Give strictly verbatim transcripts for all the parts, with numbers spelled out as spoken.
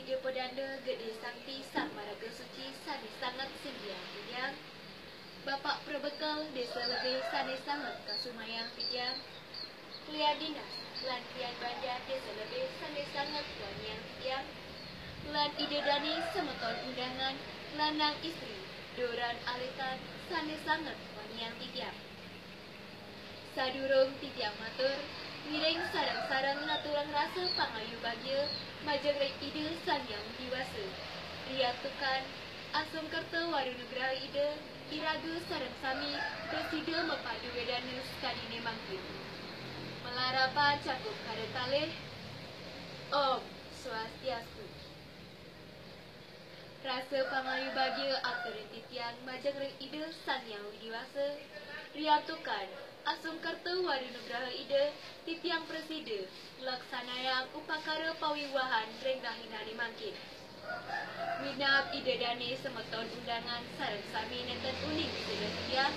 Ida Pedanda Gede Sakti Sang Maraga Suci sané sanget singgihang titiang. Bapak Prebekel Désa Lebih sané sanget kasumayang titiang. Klian dinas lan klian banjar Désa Lebih sané sanget wangiang titiang. Lan Ida Dané semeton undangan, lanang istri, duran alitan sané sanget wangiang titiang. Sadurung titiang matur, ngiring sareng-sareng ngaturang rasa pangayu bagia majeng ring Ida Sang Hyang Widhi Wasa. Riantukan asung kerta waru nugraha Ida, iraga sareng sami prasida mapadu wedana sakadiné mangkin. Malarapan cakuk kada kalih. Om Swastiastu. Rasa pangayu bagia aturin titiang majeng ring Ida Sang Hyang Widhi Wasa. Riantukan asung kerta waru nugraha Ida, titiang prasida nglaksanayang upakara pawiwahan ring rahinané mangkin. Minab Ida Dané semeton undangan sareng sami nénten uning sida titiang,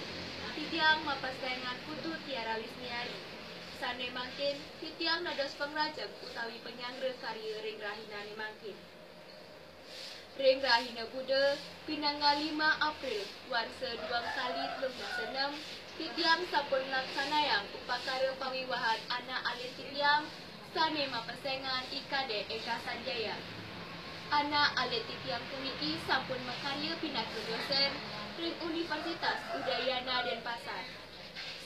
titiang mapesengan Putu Tiara Wisniari sané mangkin titiang dados pangrajeg utawi panyanggra karya ring rahinané mangkin. Ring rahina Buda, pinanggal lima April, warsa duang tali telung dasa enem, titiang sampun nglaksanayang upakara pawiwahan anak alit titiang sané mapesengan I Kadek Eka Sanjaya. Anak alit titiang puniki sampun makarya pinaka dosén ring Universitas Udayana Denpasar.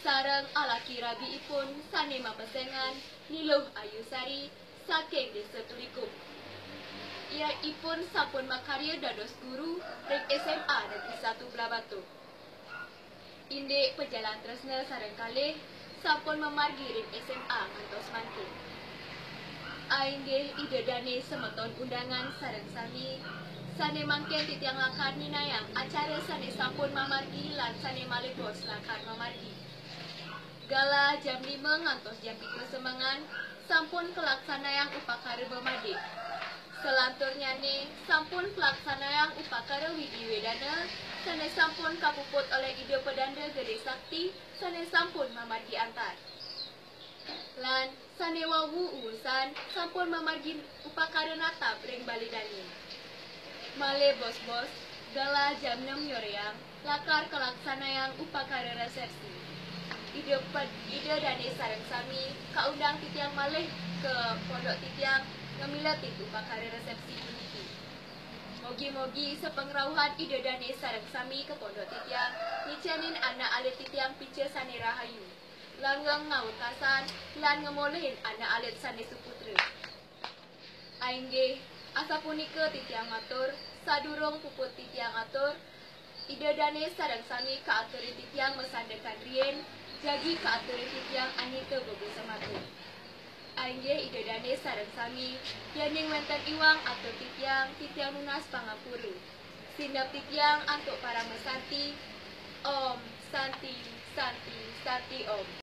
Sareng alaki rabiipun sané mapesengan Ni Luh Ayu Sari, saking Désa Tuligung. Ipun sampun makarya dados guru ring S M A Negeri Satu Blahbatuh. Indik Pejalan Tresna sareng kalih sampun mamargi ring S M A ngantos mangkin. Ainggih Ida Dané semeton undangan sareng sami, sané mangkin titiang lakar nyinahang acara sané sampun mamargi lan sané malih bos lakar mamargi. Galah jam lima ngantos jam pitu semengan sampun kalaksanayang upakara mamadik. Salanturnyané sampun kalaksanayang upakara widi wedana sané sampun kapuput olih Ida Pedanda Gede Sakti sané sampun mamargi antar. Lan sané wau uwusan sampun mamargi upakara natap ring balé dané. Malih bos-bos, galah jam enam nyoréang lakar kalaksanayang upakara resepsi. Ida Ped-, Ida Dané sareng sami kaundang titiang malih ka pondok titiang ngamiletin upakara resepsi puniki. Mogi-mogi sapangrauhan Ida Dané sareng sami ka pondok titiang ngicénin anak alit titiang pica sané rahayu, langgeng ngawekasan lan ngamolihin anak alit sané suputra. Ainggih, asapunika titiang matur, sadurung puput titiang atur, Ida Dané sareng sami kaaturin titiang masandekan riin, jagi kaaturin titiang anita baba semata. Ainggih Ida Dané sareng sami, yéning wénten iwang atur titiang, titiang nunas pangampura. Sineb titiang antuk paramasanti. Om Santi, Santi, Santi Om.